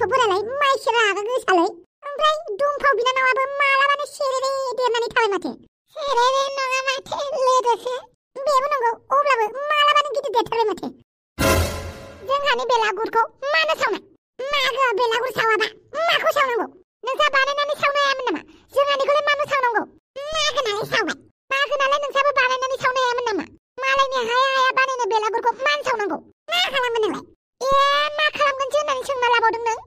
बोरालाय माइसो रागा गोसालै ओमफ्राय दुमफाव बिनानावाबो मालाबानो सेरेरे देरनानै थाबाय माथो सेरेरे नङा माथो लोदोसो बेबो नंगौ अब्लाबो मालाबानो गिदिर देरथारबाय माथो जोंहानि बेलागुरखौ मानो सावना मागोआ बेलागुर सावाबा माखौ सावनांगौ नोंसा बानायनानै सावनो हायामोन नामा जोंहानिखौलाय मानो सावनांगौ मागोनालाय सावबाय मागोनालाय नोंसाबो बानायनानै सावनो हायामोन नामा मालायनि हाया बानायनाय बेलागुरखौ मानो सावनांगौ मा खालामगोन नोंलाय मा खालामगोनसो होननानै सोंना लाबावदों नों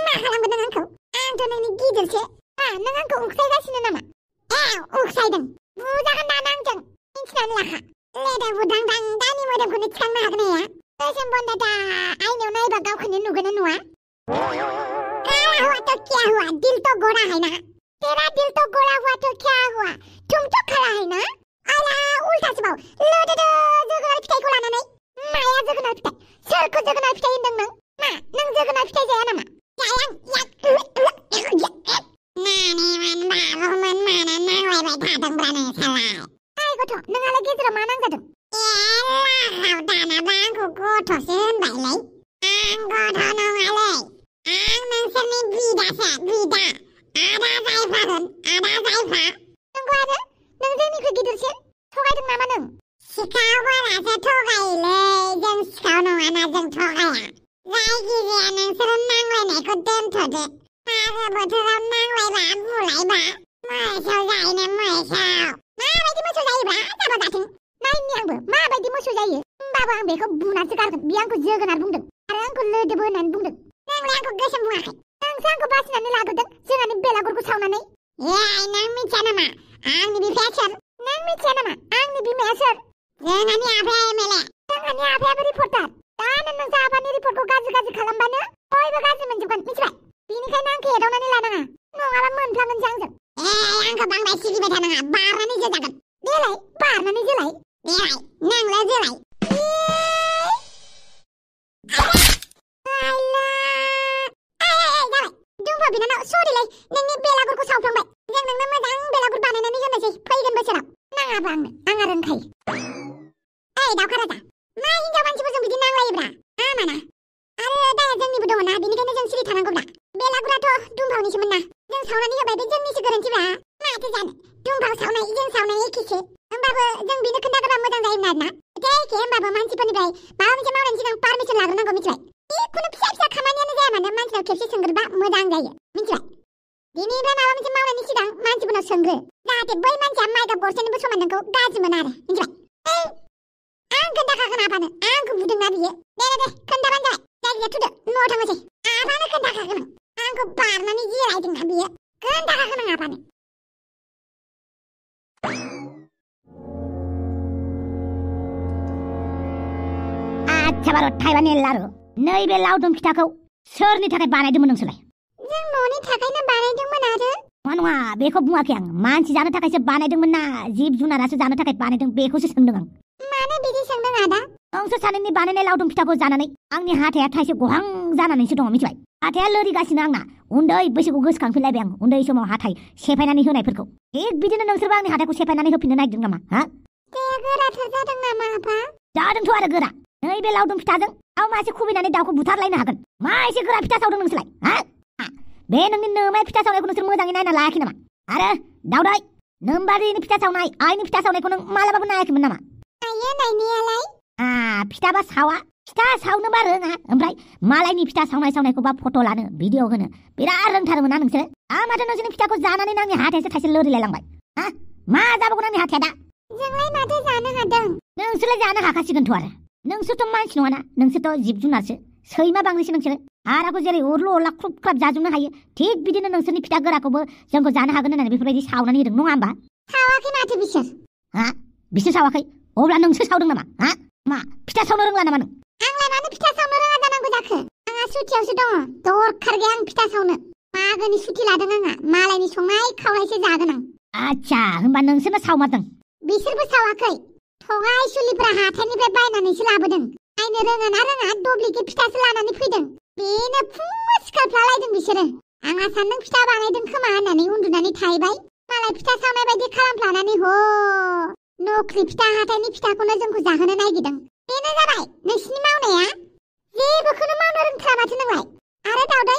मा खालामगोन नों आंखौ आंथ' नोंनि गिदिरसो नों आंखौ उखसायगासिनो नामा उखसायदों बुजागोन दाना आंजों मिन्थिनानै लाखा लेदा बुदांदां दानि मोदोमखौनो थिखांनो हागोन हाया गोसोम बन्दा दा आइनायाव नायबा गावखौनो नुगोन ना नुवा काला हुआ तो क्या हुआ दिल तो गोरा है ना तेरा दिल तो गोरा हुआ तो क्या हुआ तुम तो काला है ना आला उल्टासो बाव लोदोदो जोगोनार फिथाइखौ लानानै माया जोगोनार फिथाइ सोरखौ जोगोनार फिथाइ होनदों नों नों जोगोनार फिथाइ जाया नामा जाया नालायबाय थादोंब्लानो सालाय गथ' नोंहालाय गेजेराव मा नांजादों लाहाव दानाबा आंखौ गथ'सो होनबायलै आं गथ' नङालै आं नोंसोरनि बिदासो बिदा आदा जायफागोन आदा जायफा नंगौ आरो नों जोंनिख्रुइ गिदिरसिन थगायदों नामा नों सिखावफोरासो थगायोलै जों सिखाव नङाना जों थगाया जायखिजाया नोंसोरो नांलायनायखौ दोनथ'दो मागो बोथोराव नांलायबा बुलायबा मोसौ जायोना मोसौ माबायदि मोसौ जायोब्रा जाबा जाथों नायनि आंबो माबायदि मोसौ जायो होमबाबो आं बेखौ बुनासो गारगोन बे आंखौ जोगोनार बुंदों आरो आंखौ लोदोबो होननानै बुंदों नोंलाय आंखौ गोसोम बुङाखै नोंसो आंखौ बासिनानै लाग्रोदों जोंहानि बेलागुरखौ सावनानै नों मिथिया नामा आंनि बिफाया सोर नों मिथिया नामा आंनि बिमाया सोर जोंहानि आफाया एमएलए जोंहानि आफायाबो रिपर्टार दानो नोंसा आफानि रिपर्टखौ गाज्रि खालामबानो बयबो गाज्रि मोनजोबगोन मिथिबाय बेनिखायनो आंखौ एदावनानै लानाङा नङाबा मोनफ्लांगोनसो आंजों आंखौ बांद्राय सिगिबाय थानाङा बारनानै जोजागोन देलाय बारनानै जोलाय देलाय नोंलाय जोलाय जाबाय दुमफा बिनानाव सरिलै नोंनि बेलागुरखौ सावफ्लांबाय जों नोंनो मोजां बेलागुर बानायनानै होनोसै फैगोन बोसोराव नाङाबा आंहा रोंखायो दावखा राजा मा हिनजाव मानसिफोरजों बिदि नांलायोब्रा माना आरो दाया जोंनिबो दङना बेनिखायनो जों सिरि थानांगौब्रा बेलागुराथ' दुमफावनिसोमोन ना जों सावनानै होबाय बे जोंनिसो गोरोन्थिब्रा माथो जानो दुमफाव सावनाय जों सावनाय एखेसो होमबाबो जों बिनो खोन्थाग्रोबा मोजां जायोमोन आरोना एखे होमबाबो मानसिफोरनिफ्राय माबा मोनसे मावनायनि सिगां पारमिसन लाग्रोनांगौ मिथिबाय जिखुनु फिसा खामानियानो जाया मानो मानसिनाव खेबसे सोंग्रोबा मोजां जायो मिथिबाय दिनैनिफ्राय माबा मोनसे मावनायनि सिगां मानसिफोरनाव सोंग्रो जाहाथे बै मानसिया माइगाब गरसेनिबो समान नोंखौ गाज्रि मोना आरो मिथिबाय आं खोन्थाखागोन आफानो आंखौ बुदोंना बियो दे खोन्थाबानो जाबाय जायखिजाया थुदो न'आव थांनोसै आफानो खोन्थाखागोन आंखौ बारनानै जिरायदोंना बियो खोन्थाखागोन आं आफानो आच्छा बार' थाइबानि लारु नैबे लावदुम फिथाखौ सोरनि थाखाय बानायदोंमोन नोंसोरलाय जों न'नि थाखायनो बानायदोंमोन आरो नङा बेखौ बुङाखै आं मानसि जानो थाखायसो बानायदोंमोन ना जिब जुनारासो जानो थाखाय बानायदों बेखौसो सोंदों आं मानो बिदि सोंदों आदा नोंसोर सानैनि बानायनाय लावदुम फिथाखौ जानानै आंनि हाथाया थाइसे गहां जानानैसो दङ मिथिबाय हाथाया लोरिगासिनो आंना उन्दै बैसोखौ गोसोखांफिनलायबाय आं उन्दै समाव हाथाय सेफायनानै होनायफोरखौ थिग बिदिनो नोंसोरबो आंनि हाथायखौ सेफायनानै होफिननो नागिरदों नामा दे गोराथार जादों नामा आफा जादोंथ' आरो गोरा नैबे लावदुम फिथाजों दाउ मासे खुबैनानै दाउखौ बुथारलायनो हागोन मा एसे गोरा फिथा सावदों नोंसोरलाय बे नोंनि नोमाय फिथा सावनायखौ नोंसोर मोजाङै नायना लायाखै नामा आरो दावदै नोमबारिनि फिथा सावनाय आइनि फिथा सावनायखौ नों मालाबाबो नायाखैमोन नामा नायो नायनायालाय फिथाबा सावा फिथा सावनोबा रोङा ओमफ्राय मालायनि फिथा सावनायखौबा फट' लानो भिडिअ होनो बिराद रोंथारोमोन ना नोंसोर माथो नोंसोरनि फिथाखौ जानानै आंनि हाथायासो थाइसे लोरिलायलांबाय मा जाबावगोन आंनि हाथाया दा जोंलाय माथो जानो हादों नोंसोरलाय जानो हाखासिगोनथ' आरो नोंसोरथ' मानसि नङाना नोंसोरथ' जिब जुनारसो सैमा बांद्रायसो नोंसोर हाराखौ जेरै उरलु उरला ख्रुब ख्राब जाजोबनो हायो थिग बिदिनो नोंसोरनि फिथा गोराखौबो जोंखौ जानो हागोन होननानै बेफोरबायदि सावनानै होदों नङा होमबा सावाखै माथो बिसोर सावाखै अब्ला नोंसोर सावदों नामा मा फिथा सावनो रोंला नामा नों आंलाय मानो फिथा सावनो रोङा जानांगौ जाखो आंहा सुटियावसो दङ दरखार गैया आं फिथा सावनो मागोनि सुटि लादों आंहा मालायनि संनाय खावनायसो जागोन आं आच्छा होमबा नोंसोरनो सावमारदों बिसोरबो सावाखै थगाय सुलिफ्रा हाथायनिफ्राय बायनानैसो लाबोदों नायनो रोङा दब्लिके फिथासो लानानै फैदों बेनो फुङाव सिखारफ्लालायदों बिसोरो आंहा सानदों फिथा बानायदों खोमा होननानै उन्दुनानै थाहैबाय मालाय फिथा सावनाय बायदि खालामफ्लानानै नख्रि फिथा हाथायनि फिथाखौनो जोंखौ जाहोनो नागिरदों बेनो जाबाय नोंसिनि मावनाया जेबोखौनो मावनो रोंथारा माथो नोंलाय आरो दावदै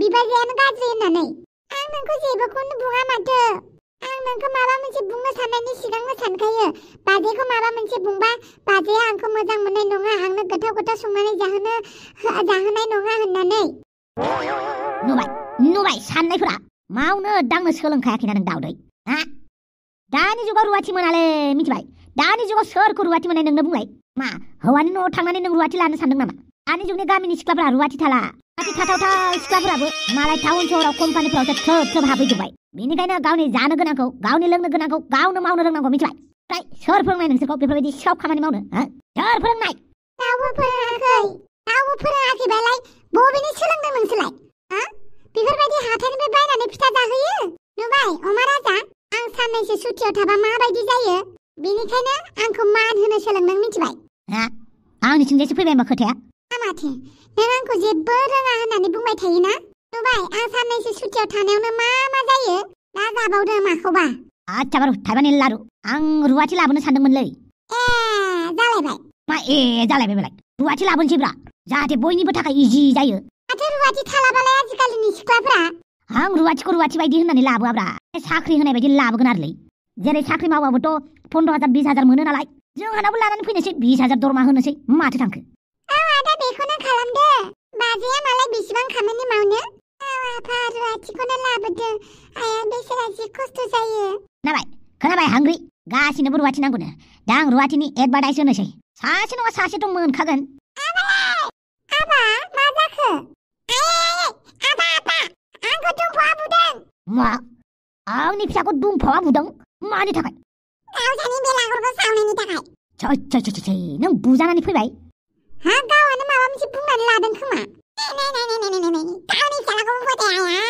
बिबाजैयानो गाज्रि होननानै आं नोंखौ जेबोखौनो बुङा माथो आं नोंखौ माबा मोनसे बुंनो साननायनि सिगांनो सानखायो बाजैखौ माबा मोनसे बुंबा बाजैया आंखौ मोजां मोननाय नङा आंनो गोथाव गोथाव संनानै जाहोनाय नङा होननानै नुबाय साननायफोरा मावनो दांनो सोलोंखायाखैना नों दाउदै हा दानि जुगाव रुवाथि मोनालै मिथिबाय दानि जुगाव सोरखौ रुवाथि मोननाय नोंनो बुंलाय मा हौवानि न'आव थांनानै नों रुवाथि लानो सानदों नामा दानि जुगनि गामिनि सिख्लाफोरा रुवाथि थाला थाथावथाव सिख्लाफोराबो मालाय टाउन सहराव कम्पानिफोरावसो थोब हाबहैजोब्बाय बेनिखायनो गावनि जानो गोनांखौ गावनि लोंनो गोनांखौ गावनो मावनो रोंनांगौ मिथिबाय फ्राय सोर फोरोंनाय नोंसोरखौ बेफोरबायदि सब खामानि मावनो सोर फोरोंनाय रावबो फोरोङाखैबालाय बबेनि सोलोंदों नोंसोरलाय बेफोरबायदि हाथाइनिफ्राय बायनानै फिथा जाहोयो नुबाय अमा राजा आं साननैसो सुटियाव थाबा माबायदि जायो बेनिखायनो आंखौ मान होनो सोलोंदों मिथिबाय आंनिथिंजायसो फैबाय होमबा खोथाया माथो नों आंखौ जेबो रोङा होननानै बुंबाय थायोना नुबाय आं साननैसो सुटियाव थानायावनो मा जायो दा जाबावदों माखौबा आच्छा बारु थाइबानि लारु आं रुवाथि लाबोनो सानदोंमोनलै जालायबाय मा जालायबाय बेलाय रुवाथि लाबोनोसैब्रा जाहाथे बयनिबो थाखाय इजि जायो माथो रुवाथि थालाबालाय आजिखालिनि सिख्लाफ्रा आं रुवाथिखौ रुवाथि बायदि होननानै लाबोआब्रा साख्रि होनाय बायदि लाबोगोन आरोलै जेरै साख्रि मावबाबोथ' 15,000 20,000 मोनो नालाय जोंहानाबो लानानै फैनोसै 20,000 दरमा होनोसै माथो थांखो आदा बेखौनो खालामदो बाजैया मालाय बेसेबां खामानि मावनो आफा रुवाथिखौनो लाबोदों आया बेसेरा जि खस्थ' जायो खोनाबाय हांग्रि गासिनोबो रुवाथि नांगौनो दा आं रुवाथिनि एडभार्टाइज होनोसै सासे नङा सासेथ' मोनखागोन आबा मा जाखो आबा आंखौ दुम्फावआ बुदों मा आंनि फिसाखौ दुम्फावआ बुदों मानि थाखाय गावसानि बेलागुरखौ सावनायनि थाखाय छै नों बुजानानै फैबाय गावआनो माबा मोनसे बुंनानै लादों खोमा गावनि फिसालाखौ फोथाया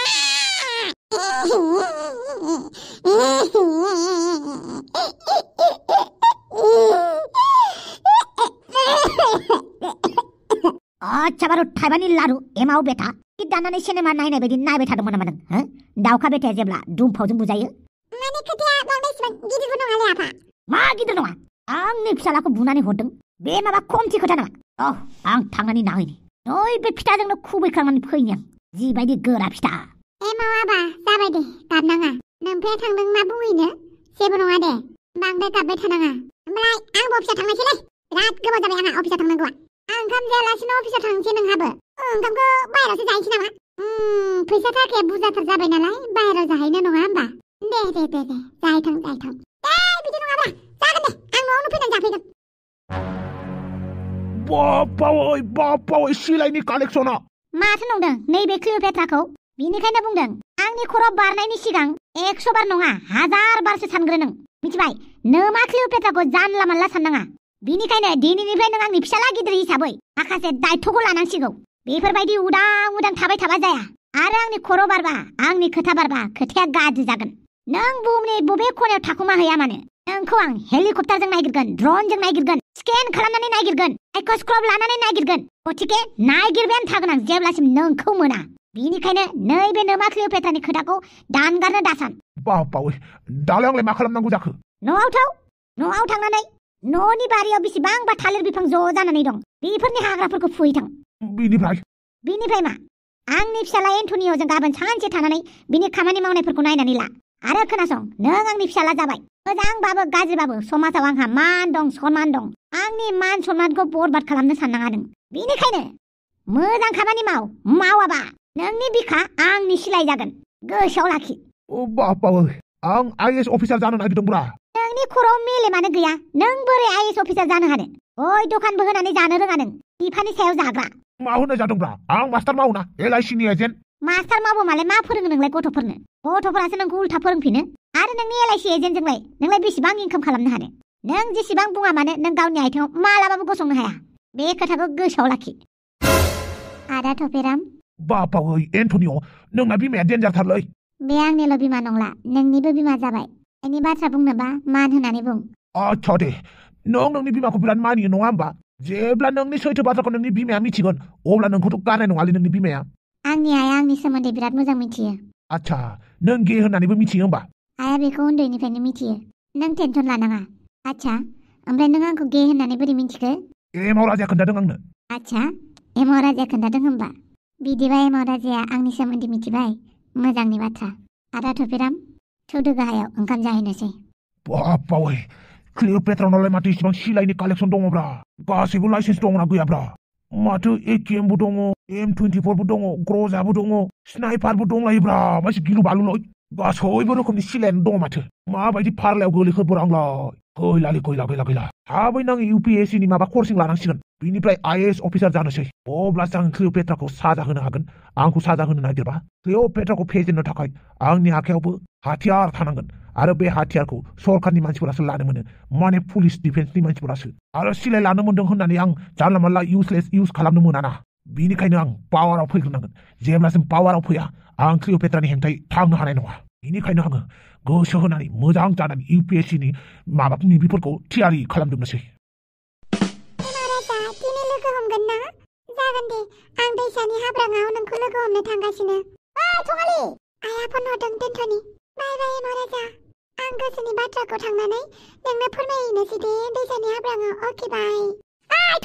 आच्छा बारु थाइबानि लारु एमाव बेथा दाननानै सिनेमा नायनाय बायदि नायबाय थादोंमोन नामा नों दाउखा बेथाया जेब्ला दुम्फावजों बुजायो माने खोथाया बांद्राय इसेबां गिदिरबो नङालै आफा मा गिदिर नङा आंनि फिसालाखौ बुनानै हरदों बे माबा खमथि खोथा नामा आं थांनानै नाहैनि बे फिथाजोंनो खुबैखांनानै फैनि आं जिबायदि गोरा फिथा एमाव आबा जाबाय दे गाबनाङा नोमफाया थांदों मा बुंहैनो जेबो नङा दे बांद्राय गाबबाय थानाङा ओमफ्राय आंबो अफिसाव थांनोसैलै बिराद गोबाव जाबाय आंहा अफिसाव थांनांगौआ आं ओंखाम जायालासिनो अफिसाव थांसै नोंहाबो ओंखामखौ बाहेरावसो जाहैसै नामा फैसा थाखाया बुरजाथार जाबाय नालाय बाहेराव जाहैनो नङा होमबा दे जाहैथों बिदि नङाब्रा जागोन दे आं न'आवनो फैनानै जाफैगोन बापावै सिलाइनि कालेक्सना माथो नंदों नैबे क्लिय'पेट्राखौ बिनिखायनो बुंदों आंनि खर' बारनायनि सिगां 100 बार नङा 1000 बारसो सानग्रो नों मिथिबाय नोमा क्लिय'पेट्राखौ जानला मानला साननाङा बिनिखायनो दिनैनिफ्राय नों आंनि फिसाला गिदिर हिसाबै माखासे दायथ'खौ लानांसिगौ बेफोरबायदि उदां थाबाय थाबा जाया आरो आंनि खर' बारबा आंनि खोथा बारबा खोथाया गाज्रि जागोन नों बुहुमनि बबे खनायाव थाखुमा हैया मानो नोंखौ आं हेलिकप्टारजों नागिरगोन ड्रनजों नागिरगोन स्केन खालामनानै नागिरगोन माइक्रोस्क'प लानानै नागिरगोन गथिखे नागिरबायानो थागोन आं जेब्लासिम नोंखौ मोना बिनिखायनो नैबे नोमा क्लिय'पेट्रानि खोथाखौ दानगारनो दासान बापावै दालाय आंलाय मा खालामनांगौ जाखो न'आव थांनानै न'नि बारियाव बेसेबांबा थालिर बिफां ज' जानानै दं बेफोरनि हाग्राफोरखौ फुहैथां बिनिफ्राय मा आंनि फिसाला एन्टनिय'जों गाबोन सानसे थानानै बिनि खामानि मावनायफोरखौ नायनानै ला आरो खोनासं नों आंनि फिसाला जाबाय मोजांबाबो गाज्रिबाबो समाजाव आंहा मान दं सनमान दं आंनि मान सनमानखौ बरबाद खालामनो साननाङा नों बेनिखायनो मोजां खामानि मावाबा नोंनि बिखा आंनि सिलाइ जागोन गोसोआव लाखि बापावै आं आईएएस अफिसार जानो नागिरदोंब्रा नोंनि खर'आव मेलेमानो गैया नों बोरै आईएएस अफिसार जानो हानो दखानबो होनानै जानो रोङा नों बिफानि सायाव जाग्रा मा होनो जादोंब्रा आं मास्टार मावना एलआईसिनि एजेन्ट मास्टार मावो मालाय मा फोरोङो नोंलाय गथ'फोरासो नोंखौ उल्था फोरोंफिनो आरो नोंनि एलआईसि एजेन्टजोंलाय नोंलाय बेसेबां इनकाम खालामनो हानो नों जेसेबां बुङा मानो नों गावनि आथिङाव मालाबाबो गसंनो हाया बे खोथाखौ गोसोआव लाखि आदा थफेराम बापावै एन्टनिय' नोंना बिमाया डेन्जारथारलै बे आंनिल' बिमा नंला नोंनिबो बिमा जाबाय एनि बाथ्रा बुंनोबा मान होनानै बुं आच्छा दे नोंनि बिमाखौ बिराद मानियो नङा होमबा जेब्ला नोंनि सैथो बाथ्राखौ नोंनि बिमाया मिथिगोन अब्ला नोंखौथ' गारनाय नङालै नोंनि बिमाया आंनि आइया आंनि सोमोन्दै बिराद मोजां मिथियो आच्छा नों गे होननानैबो मिथियो होमबा आइया बेखौ उन्दैनिफ्रायनो मिथियो नों टेनसन लानाङा आच्छा ओमफ्राय नों आंखौ गे होननानै बोरै मिथिखो एमाव राजाया खोन्थादों आंनो आच्छा एमाव राजाया खोन्थादों होमबा बिदिबा एमाव राजाया आंनि सोमोन्दै मिथिबाय मोजांनि बाथ्रा आदा थफिराम थौदो गाहायाव ओंखाम जाहैनोसै बावै क्लिअपेट्रानावलाय माथो इसिबां सिलाइनि कालेक्सन दङब्रा गासैबो लाइसेन्स दंना गैयाब्रा माथो एकेएमबो दङ M24बो दङ ग्रजाबो दङ स्नाइपारबो दंलायोब्रा मासे गिलु बालुलय गासैबो रोखोमनि सिलायानो दङ माथो माबायदि फारलायाव गोलैखोब्रा आंलाय गैला थाबैनो आं UPSC नि माबा कर्सिं लानांसिगोन बिनिफ्राय IAS अफिसार जानोसै अब्लासो आं क्लिअपेट्राखौ साजा होनो हागोन आंखौ साजा होनो नागिरबा क्लिअपेट्राखौ फेजेननो थाखाय आंनि आखायावबो हाथियार थानांगोन आरो बे हाथियारखौ सरकारनि मानसिफोरासो लानो मोनो माने पुलिस डिफेन्सनि मानसिफोरासो आरो सिलाय लानो मोनदों होननानै आं जानला मानला इउज खालामनो मोनाना बिनिखायनो आं पावाराव फैग्रोनांगोन जेब्लासिम पावाराव फैया आं क्लिअपेट्रानि हेंथायै थांनो हानाय नङा बेनिखायनो आङो गोसो होनानै मोजां जानानै UPSC नि माबाफोरनि बेफोरखौ थियारि खालामजोबनोसै दिनै लोगो हमगोन ना जागोन दे आं दैसानि हाब्राङाव नोंखौ लोगो हमनो थांगासिनो थङालि आइया फन हरदों दोनथ'नि बाय बाय महाराजा आं गोसोनि बाथ्राखौ थांनानै नोंनो फोरमायहैनोसै दे दैसानि हाब्राङाव अके बाय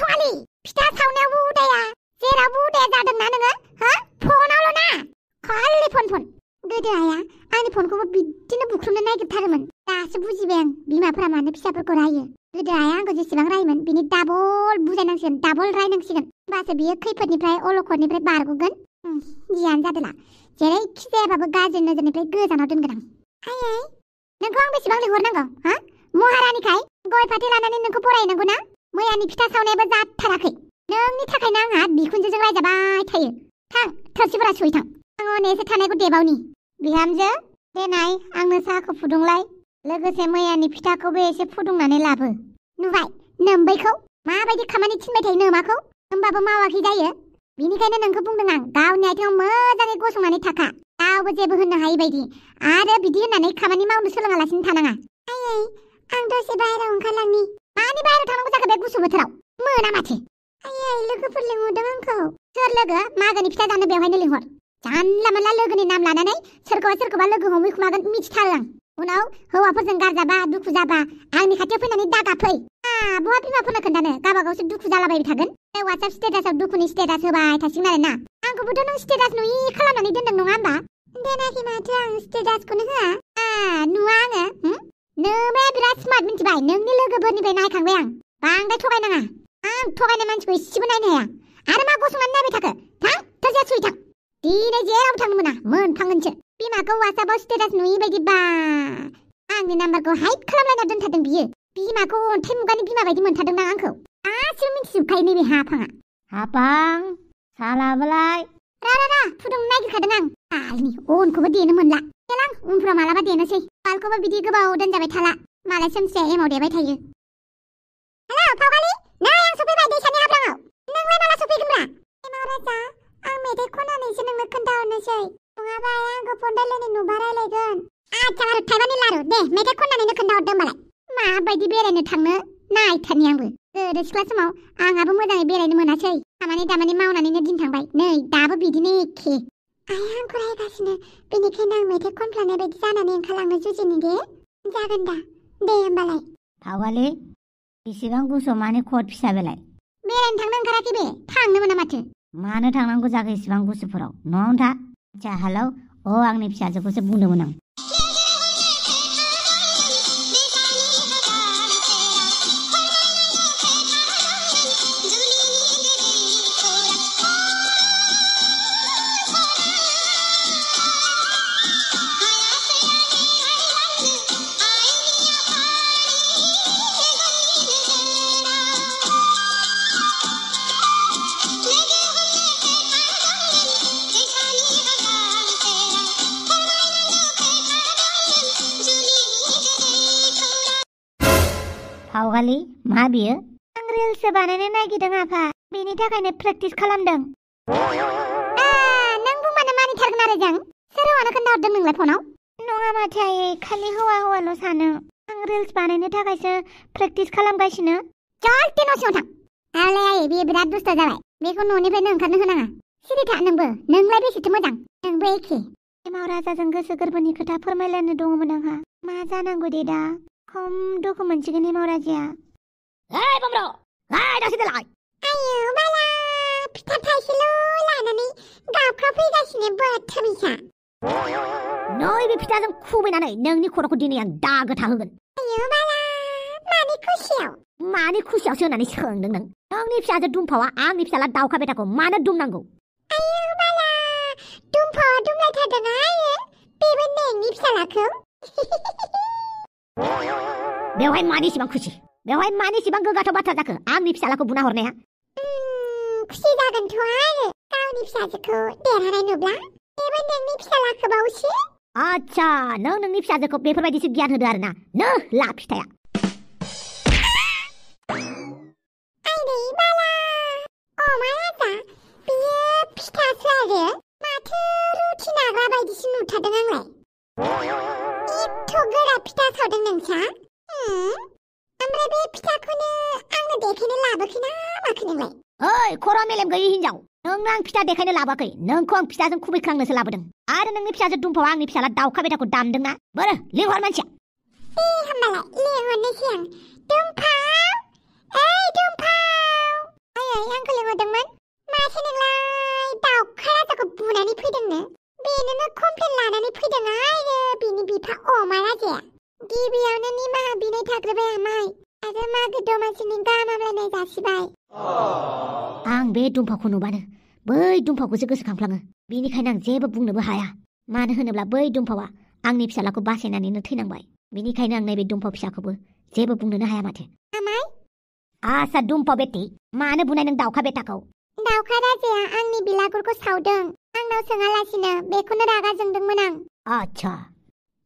थङालि फिथा सावनायावबो उदाया जेरावबो उदाया जादोंना नोङो हो फनावल' ना खालि फन गोदो आइया आंनि फनखौबो बिदिनो बुख्रुबनो नागिरथारोमोन दासो बुजिबाय आं बिमाफोरा मानो फिसाफोरखौ रायो गोदो आइया आंखौ जेसेबां रायोमोन बिनि डाबल बुजायनांसिगोन डाबल रायनांसिगोन होमबासो बियो खैफोदनिफ्राय अलखदनिफ्राय बारग'गोन जियानो जादोला जेरैखि जायाबाबो गाज्रि नोजोरनिफ्राय गोजानाव दोनगोन आं आयै नोंखौ आं बेसेबां लिंहरनांगौ हा महारानिखाय गय फाथै लानानै नोंखौ बरायनांगौ ना मैयानि फिथा सावनायाबो जाथाराखै नोंनि थाखायनो आंहा बिखुनजोजों रायजाबाय थायो थां थोरसिफोरा सुहैथां आं हनै एसे थानायखौ देबावनि बिहामजो देनाय आंनो साहाखौ फुदुंलाय लोगोसे मैयानि फिथाखौबो एसे फुदुंनानै लाबो नुबाय नोम्बैखौ माबायदि खामानि थिनबाय थायो नोमाखौ होमबाबो मावाखै जायो बिनिखायनो नोंखौ बुंदों आं गावनि आथिङाव मोजाङै गसंनानै थाखा रावबो जेबो होननो हायै बायदि आरो बिदि होननानै खामानि मावनो सोलोङालासिनो थानाङा आयै आं दसे बाहेरायाव ओंखारलांनि मानि बाहेरायाव थांनांगौ जाखो बे गुसु बोथोराव मोना माथो आयै लोगोफोर लिंहरदों आंखौ सोर लोगो मागोनि फिथा जानो बेवहायनो लिंहर जानला मानला लोगोनि नाम लानानै सोरखौबा लोगो हमैखुमागोन मिथिथारो आं उनाव हौवाफोरजों गारजाबा दुखु जाबा आंनि खाथियाव फैनानै दागाफै बहा बिमाफोरनो खोन्थानो गावबागावसो दुखु जालाबायबाय थागोन बे वाट्सएप स्टेटासाव दुखुनि स्टेटास होबाय थासिगोन आरो ना आंखौबोथ' नों स्टेटास नुयि खालामनानै दोनदों नङा होमबा देनाखि माथो आं स्टेटासखौनो होआ नुवा आङो नोमाया बिराद स्मार्ट मिथिबाय नोंनि लोगोफोरनिफ्राय नायखांबाय आं बांद्राय थगायनाङा आं थगायनाय मानसिखौ एसेबो नायनो हाया आरो मा गसंनानै नायबाय थाखो थां थोरसिया सुइ थां दिनै जेरावबो थांनो मोना मोनफांगोनसो बिमाखौ वाट्सएपआव स्टेटास नुयि बायदि बा आंनि नाम्बारखौ हाइड खालामलायना दोनथारदों बियो बिमाखौ अन्थाइ मुगानि बिमा बायदि मोनथारदों ना आंखौ गासिबो मिथिजोबखायो नैबे हापां सालाबोलाय रा फुदुंनो नागिरखादों आं आलनि अनखौबो देनो मोनला देलां उनफ्राव मालाबा देनोसै बालखौबो बिदि गोबाव दोनजाबाय थाला मालाय सोमसिया एमाव देबाय थायो हेलौ फावगालि नै आं सफैबाय दैसानि हाब्राङाव नोंलाय माला सफैगोनब्रा एमाव राजा आं मेथाइ खननानैसो नोंनो खोन्थाहरनोसै नङाबा आंखौ फन रायलायनो नुबा रायलायगोन आच्छा आरो थाइबानि लारु दे मेथाइ खननानैनो खोन्थाहरदो होमबालाय माबायदि बेरायनो थांनो नायथारनि आंबो गोदो सिख्ला समाव आंहाबो मोजाङै बेरायनो मोनासै खामानि दामानि मावनानैनो दिन थांबाय नै दाबो बिदिनो एखे आइया आंखौ रायगासिनो बेनिखायनो आं मेथाइ खनफ्लानाय बायदि जानानै ओंखारलांनो जुजिनि दे जागोन दा दे होमबालाय फावगालि बेसेबां गुसु माने खट फिसा बेलाय बेरायनो थांनो ओंखाराखै बे थांनो मोना माथो मानो थांनांगौ जाखो इसेबां गुसुफोराव न'आवनो था आच्छा हेलौ आंनि फिसाजोखौसो बुंदोंमोन आं फावगालि मा बियो आं रिल्ससो बानायनो नागिरदों आफा बेनि थाखायनो प्रेक्टिस खालामदों नों बुंबानो मानिथारगोन आरो जों सोर हौवानो खोन्थाहरदों नोंलाय फनाव नङा माथो आयै खालि हौवाल' सानो आं रिल्स बानायनो थाखायसो प्रेक्टिस खालामगासिनो जल्दि न' सिङाव थां आलै आयै बेयो बिराद दुस्थ जाबाय बेखौ न'निफ्रायनो ओंखारनो होनाङा सिरि था नोंलाय बेसेथो मोजां नोंबो एखे एमाव राजाजों गोसो गोरबोनि खोथा फोरमायलायनो दङमोन आंहा मा जानांगौ दे दा खम दुखु मोनसिगोन एमाव राजाया बमब्र' दासो देलाय आयौ बाला फिथा थाइसेल' लानानै गाबख्रावफैगासिनो बाथामिसा नैबे फिथाजों खुबैनानै नोंनि खर'खौ दिनै आं दागो थाहोगोन आयौ बाला मानि खुसियाव मानि खुसियावसो होननानै सोंदों नों नोंनि फिसाजो दुमफावआ आंनि फिसाला दाउखा बेटाखौ मानो दुमनांगौ आयौ बाला दुमफावआ दुमलायथारदों आयो बेबो नोंनि फिसालाखौ बेवहाय मानि इसिबां खुसि बेवहाय मानि इसिबां गोगाथाव बाथ्रा जाखो आंनि फिसालाखौ बुना हरनाया खुसि जागोनथ' आरो गावनि फिसाजोखौ देरहानाय नुब्ला बेबो नोंनि फिसालाखोबावसो आच्छा नों नोंनि फिसाजोखौ बेफोरबायदिसो गियान होदो आरोना नो ला फिथाया आइदै बाला अमा राजा बियो फिथासो आरो माथो रुथि नाग्रा बायदिसो नुथारदों आंलाय एथ' गोरा फिथा सावदों नोंसा ओमफ्राय बे फिथाखौनो आंनो देखायनो लाबोखै ना माखो नोंलाय ओइ खर' मेलेम गैयै हिनजाव नोंनो आं फिथा देखायनो लाबोआखै नोंखौ आं फिथाजों खुबैख्रांनोसो लाबोदों आरो नोंनि फिसाजो दुमफावआ आंनि फिसाला दाउखा बेटाखौ दामदोंना बोरो लिंहर मानसिया दे होमबालाय लिंहरनोसै आं दुमफाव ओइ दुमफाव आयै आंखौ लिंहरदोंमोन माथो नोंलाय दाउखा राजाखौ बुनानै फैदोंनो बेनोनो कमप्लेन लानानै फैदों आरो बिनि बिफा अमा राजाया गिबियावनो निमाहा बिनाय थाग्रोबाय आमाय आरो मागो दमासिनि गाहाम हामलायनाय जासिबाय आं बे दुमफावखौ नुबानो बै दुमफावखौसो गोसोखांफ्लाङो बिनिखायनो आं जेबो बुंनोबो हाया मानो होनोब्ला बै दुमफावआ आंनि फिसालाखौ बासायनानैनो थैनांबाय बिनिखायनो आं नैबे दुमफाव फिसाखौबो जेबो बुंनोनो हाया माथो आमाय आसा दुमफाव बेटी मानो बुनाय नों दाउखा बेटाखौ दाउखा राजाया आंनि बिलागुरखौ सावदों आंनाव सोङालासिनो बेखौनो रागा जोंदोंमोन आं आच्छा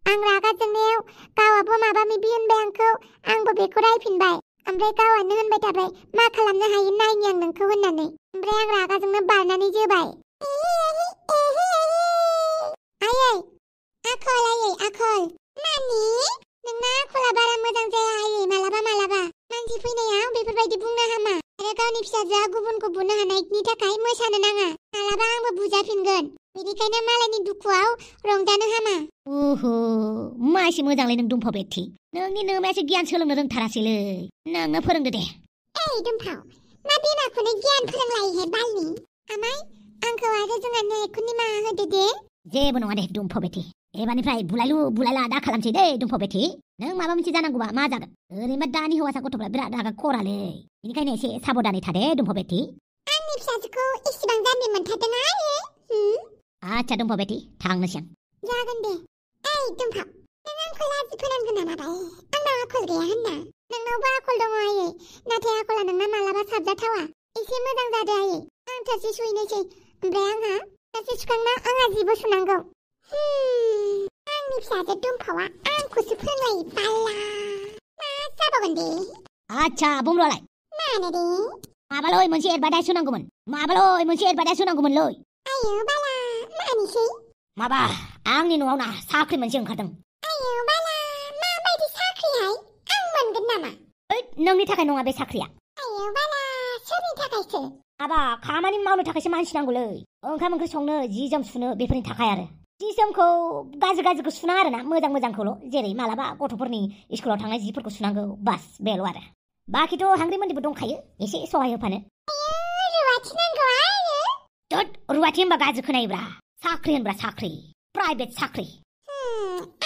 आं रागा जोंनायाव गावाबो माबा माबि होनबाय आंखौ आंबो बेखौ रायफिनबाय ओमफ्राय गावानो होनबाय थाबाय मा खालामनो हायो नायनि आं नोंखौ होननानै ओमफ्राय आं रागाजोंनो बारनानै जोबाय आयै आखल आयै आखल नानि नोंना आखला बारा मोजां जाया आयै मालाबा मालाबा मानसि फैनायाव बेफोरबायदि बुंनो हामा आरो गावनि फिसाजोआ गुबुनखौ बुनो हानायनि थाखाय मोसानो नाङा मालाबा आंबो बुजाफिनगोन बेनिखायनो मालायनि दुखुआव रंजानो हामा ओहो मा एसे मोजांलै नों दुमफाव बेटी नोंनि नोमायासो गियान सोलोंनो रोंथारासैलै नोंनो फोरोंदो दे ओइ दुमफाव मा बिमाखौनो गियान फोरोंलायोहाय बालनि आमाय आंखौ आरो जोंहा नेखौ निमाहा होदो दे जेबो नङा दे दुमफाव बेटी एबारनिफ्राय बुलायलु बुलायला दा खालामसै दे दुमफाव बेटी नों माबा मोनसे जानांगौबा मा जागोन ओरैनोबा दानि हौवासा गथ'फ्रा बिराद रागा खरालै बेनिखायनो एसे साबधानै था दे दुमफाव बेटी आंनि फिसाजोखौ इसिबां जाम्बि मोनथारदों आरो आच्छा दुमफाव बेटी थांनोसै आं जागोन दे ओइ दुमफाव नों आंखौ लाजि फोनांगोन नामा बाय आंनाव आखल गैया होनना नोंनावबो आखल दङ आयै नाथाय आखला नोंना मालाबा साबजाथावा एसे मोजां जादो आयै आं थोरसि सुहैनोसै ओमफ्राय आंहा थोरसि सुखांना आंहा जिबो सुनांगौ आंनि फिसाजो दुमफावआ आंखौसो फोरोंलायो बाला मा जाबावगोन दे आच्छा बुंल'लाय मानो दे माबालै मोनसे एडभार्टाइज होनांगौमोन माबालै मोनसे एडभार्टाइज होनांगौमोनलै आयौ बाला मानिसै माबा आंनि न'आव ना साख्रि मोनसे ओंखारदों आयौ बाला माबायदि साख्रिहाय आं मोनगोन नामा ओइ नोंनि थाखाय नङा बे साख्रिया आयौ बाला सोरनि थाखायसो माबा खामानि मावनो थाखायसो मानसि नांगौलै ओंखाम ओंख्रि संनो जि जोम सुनो बेफोरनि थाखाय आरो जि जोमखौ गाज्रिखौ सुना आरोना मोजांखौल' जेरै मालाबा गथ'फोरनि स्कुलाव थांनाय जिफोरखौ सुनांगौ बास बेल' आरो बाखिथ' हांग्रिमोन्दिबो दंखायो एसे सहाय होफानो रुवाथि नांगौ आरो दोद रुवाथि होनबा गाज्रि खोनायोब्रा साख्रि होनब्रा साख्रि प्राइभेट साख्रि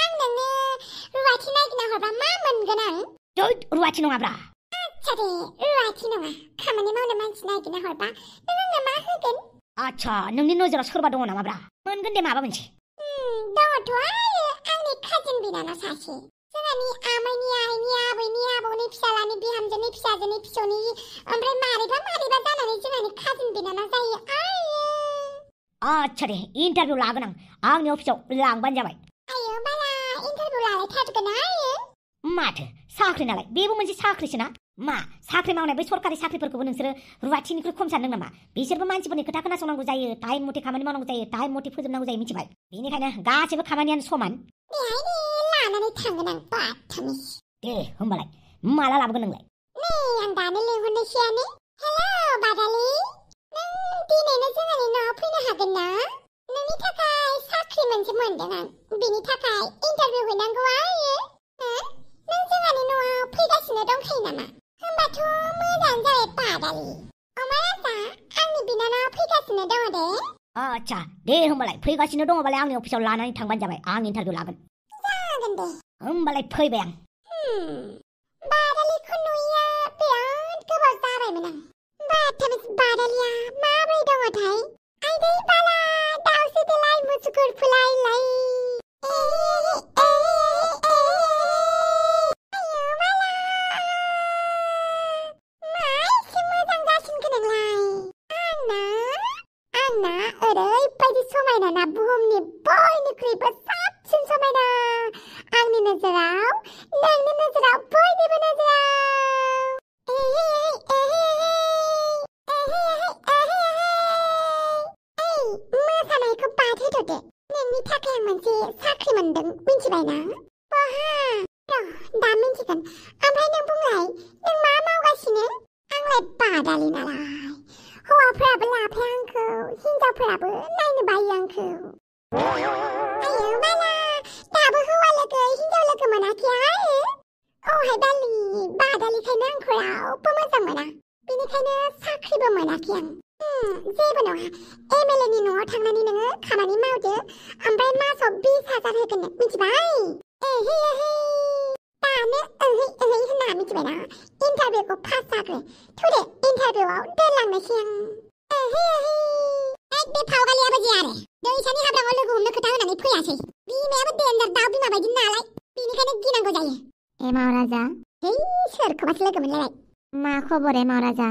आं नोंनो रुवाथि नागिरना हरबा मा मोनगोन आं दोद रुवाथि नङाब्रा आच्छा दे रुवाथि नङा खामानि मावनो मानसि नागिरना हरबा नों आंनो मा होगोन आच्छा नोंनि नोजोराव सोरबा दङ नामाब्रा मोनगोन दे माबा मोनसे दङथ' आरो आंनि काजिन बिनानाव सासे जोंहानि आमाइनि आइनि आबैनि आबौनि फिसालानि बिहामजोनि फिसाजोनि फिसौनि ओमफ्राय मारैबा जानानै जोंहानि काजिन बिनानाव जायो आच्छा दे इन्टारभिउ लागोन आं आंनि अफिसाव लांबानो जाबाय आयौ बाला इन्टारभिउ लालायथारगोन आयो माथो साख्रि नालाय बेबो मोनसे साख्रिसोना मा साख्रि मावनाय बै सरकारि साख्रिफोरखौबो नोंसोरो रुवाथिनिख्रुइ खम सानदों नामा बिसोरबो मानसिफोरनि खोथा खोनासंनांगौ जायो टाइम मथे खामानि मावनांगौ जायो टाइम मथे फोजोबनांगौ जायो मिथिबाय बेनिखायनो गासैबो खामानियानो समान लानानै थांगोन आं बाथामिस दे होमबालाय माला लाबोगोन नोंलाय नै आं दानो लिंहरनोसैयानो हेलौ बादालि नों दिनैनो जोंहानि न'आव फैनो हागोन ना नोंनि थाखाय साख्रि मोनसे मोनदों आं बिनि थाखाय इन्टारभिउ हैनांगौ आयो नों जोंहानि न'आव फैगासिनो दंखायो नामा होमबाथ' मोजाङानो जाबाय बादालि अमा राजा आंनि बिनानावा फैगासिनो दङ दे आच्छा दे होमबालाय फैगासिनो दङबालाय आंनि अफिसाव लानानै थांबानो जाबाय आं इन्टारभिउ लागोन जागोन दे होमबालाय फैबाय आं बादालिखौ नुयिया बिराद गोबाव जाबायमोन आं बाथामिस बादालिया माबोरै दङथाय आइदै बाला दाउसो देलाय मुसुगुर फुलायलाय ओरैबायदि समायना बुहुमनि बयनिख्रुइबो साबसिन समायना आंनि नोजोराव नोंनि नोजोराव बयनिबो नोजोराव मोसानायखौ बादहोथ'दो नोंनि थाखाय आं मोनसे साख्रि मोनदों मिन्थिबायना बहा दा मिन्थिगोन ओमफ्राय नों बुंलाय नों मा मावगासिनो आंलाय बादालि नालाय हौवाफोराबो लाफाया आंखौ हिनजावफोराबो नायनो बायो आंखौ आयो बाला दाबो हौवा लोगो हिनजाव लोगो मोनाखै आरो औहाय बालि बादालिखायनो आंखौ रावबो मोजां मोना बेनिखायनो साख्रिबो मोनाखै आं जेबो नङा एमएलए नि न'आव थांनानै नोङो खामानि मावदो ओमफ्राय मासाव 20,000 होगोन नों मिथिबाय दानो होनना मिथिबायना इन्टारभिउखौ पास जाग्रो थुदे इन्टारभिउआव दोनलांनोसै आं बे फावगालियाबो जे आरो दैसानि हाब्राङाव लोगो हमनो खोथा होनानै फैयासै बिमायाबो देन्जार दाउ बिमा बायदि नालाय बेनिखायनो गिनांगौ जायो एमाव राजा है सोरखौबासो लोगो मोनलायबाय मा खबर एमाव राजा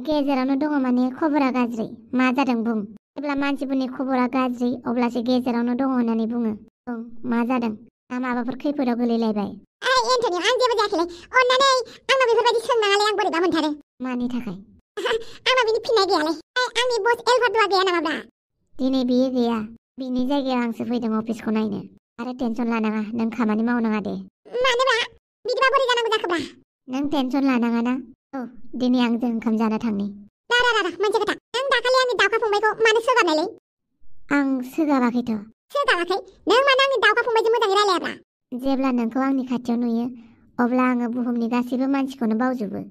गेजेरावनो दङ माने खबरा गाज्रि मा जादों बुं जेब्ला मानसिफोरनि खबरा गाज्रि अब्लासो गेजेरावनो दङ होननानै बुङो मा जादों ना माबाफोर खैफोदाव गोलैलायबाय एन्टनि आं जेबो जायाखैलै अन्नानै आंनाव बेफोरबायदि सोंनाङालै आं बोरैबा मोनथारो मानि थाखाय आंनाव बिनि फिननाय गैयालै आंनि बस एलभार्डआ गैया नामाब्रा दिनै बियो गैया बिनि जायगायाव आंसो फैदों अफिसखौ नायनो आरो टेनसन लानाङा नों खामानि मावनाङा दे मानोबा बिदिबा बोरै जानांगौ जाखोब्रा नों टेनसन लानाङा ना दिनै आंजों ओंखाम जानो थांनि मोनसे खोथा नों दाखालि आंनि दावखा फंबायखौ मानो सोगाबनायलै आं सोगाबाखैथ' सोगाबाखै नों मानो आंनि दावखा फंबायजों मोजाङै रायलायाब्रा जेब्ला नोंखौ आंनि खाथियाव नुयो अब्ला आङो बुहुमनि गासैबो मानसिखौनो बावजोबो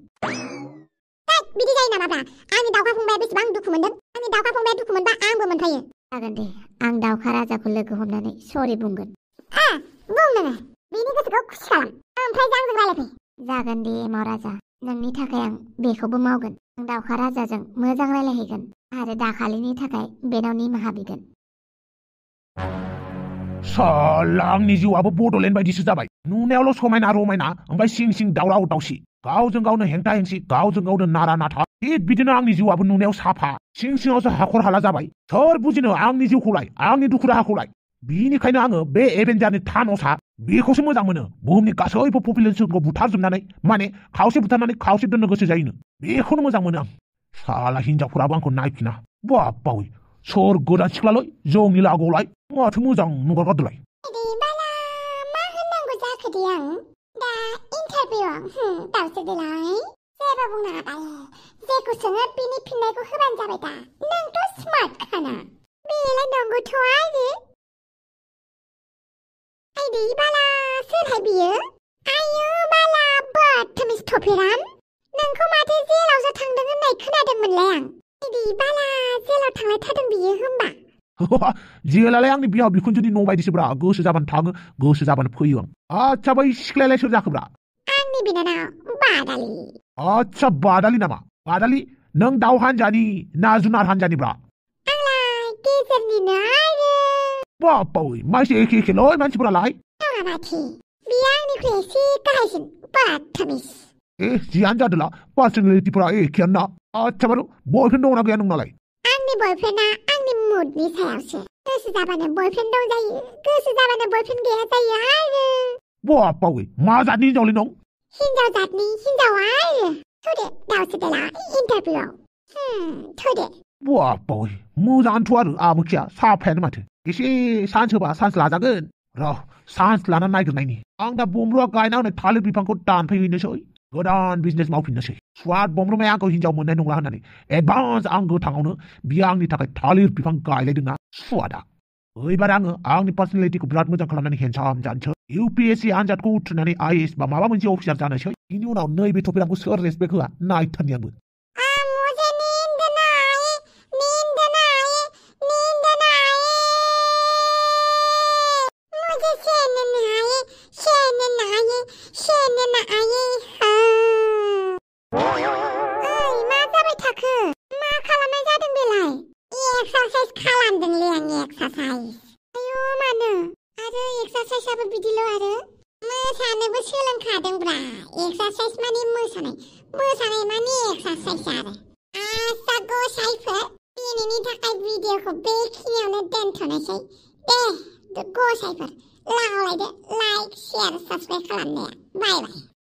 बिदि जायो नामाब्रा आंनि दावखा फंबाया बेसेबां दुखु मोनदों आंनि दावखा फंबाया दुखु मोनबा आंबो मोनफायो जागोन दे आं दावखा राजाखौ लोगो हमनानै सरि बुंगोन बुं नोङो बिनि गोसोखौ खुसि खालाम ओमफ्राय आंजों रायलायफै जागोन दे एमाव राजा नोंनि थाखाय आं बेखौबो मावगोन आं दावखा राजाजों मोजां रायलायहैगोन आरो दाखालिनि थाखाय बेनाव निमाहा बिगोन साला आंनि जिउआबो बड'लेण्ड बायदिसो जाबाय नुनायावल' समायना रमायना ओमफ्राय सिं सिं दावराव दावसि गावजों गावनो हेंथा हेंसि गावजों गावनो नारा नाथा थिग बिदिनो आंनि जिउआबो नुनायाव साफा सिं सिङावसो हाखर हाला जाबाय सोर बुजिनो आंनि जिउखौलाय आंनि दुखु दाहाखौलाय बिनिखायनो आङो बे एभेन्जारनि थान'सआ बेखौसो मोजां मोनो बुहुमनि गासैबो पपुलेसनखौ बुथारजोबनानै माने खावसे बुथारनानै खावसे दोननो गोसो जायोनो बेखौनो मोजां मोनो आं साला हिनजावफोराबो आंखौ नायफिना बावै सोर गोदान सिख्लालै जोंनि लागोआवलाय माथो मोजां नुगारगारदोलाय मा होननांगौ जाखो दे आं दा इन्टारभिउआव दाउसो देलाय जेबो बुंनाङा दायो जेखौ सोङो बिनि फिननायखौ होबानो जाबाय दा नोंथ' स्मार्ट खाना बेलाय नंगौथ' आरो आइदै बाला सोरहाय बियो आयु बाला बदतमिस थफेराम नोंखौ माथो जेलावसो थांदों होननाय खोनादोंमोनलाय आं आइदै बाला जेलाव थांनाय थादों बियो होमबा जेलालाय आंनि बिहाव बिखुनजोनि न' बायदिसोब्रा गोसो जाबानो थाङो गोसो जाबानो फैयो आं आच्छा बै सिख्लायालाय सोर जाखोब्रा आंनि बिनानाव बादालि आच्छा बादालि नामा बादालि नों दाउ हान्जानि ना जुनार हान्जानिब्रा आंलाय गेजेरनिनो आरो बावै माइसे एखे एखेलै मानसिफोरालाय नङा माथो बियो आंनिख्रुइ एसे गाहायसिन बदतमिस जियानो जादोला पार्सनेलिटिफोरा एखेयानो ना आच्छा बारु बयफ्रेन्ड दंना गैया नोंनालाय आंनि बयफ्रेन्डआ आंनि मुडनि सायावसो गोसो जाबानो बयफ्रेन्ड दं जायो गोसो जाबानो बयफ्रेन्ड गैया जायो आरो बावै मा जातनि हिनजावलै नों हिनजाव जातनि हिनजाव आरो थुदे दाउसो देला इन्टारभिउआव थुदे बावै मोजाङानोथ' आरो आमोखिया साफायानो माथो एसे सान्स होबा सान्स लाजागोन र' सान्स लानानै नायग्रोनायनि आं दा बमरुआ गायना होनाय थालिर बिफांखौ दानफैहैनोसै गोदान बिजनेस मावफिननोसै स्वाद बमरुमाया आंखौ हिनजाव मोननाय नंला होननानै एडभान्स आं गोथाङावनो बियो आंनि थाखाय थालिर बिफां गायलायदोंना स्वादा ओइबार आङो आंनि पार्सनेलिटिखौ बिराद मोजां खालामनानै हेन्डसाम जानोसै इउपिएससि आनजादखौ उथ्रिनानै आइएएस बा माबा मोनसे अफिसार जानोसै बिनि उनाव नैबे थफेरामखौ सोर रेसपेक्ट होआ नायथारनि आंबो मुझे नींद ना आए आयौ मानो आरो एक्सारसाइसआबो बिदिल' आरो मोसानोबो सोलोंखादोंब्रा एक्सारसाइस माने मोसानाय माने एक्सारसाइस आरो आसा गसाइफोर दिनैनि थाखाय भिडिअखौ बेखिनियावनो दोनथ'नोसै दे गसाइफोर लागायदो लाइक शेयार साबस्क्राइब खालामनाया बाय बाय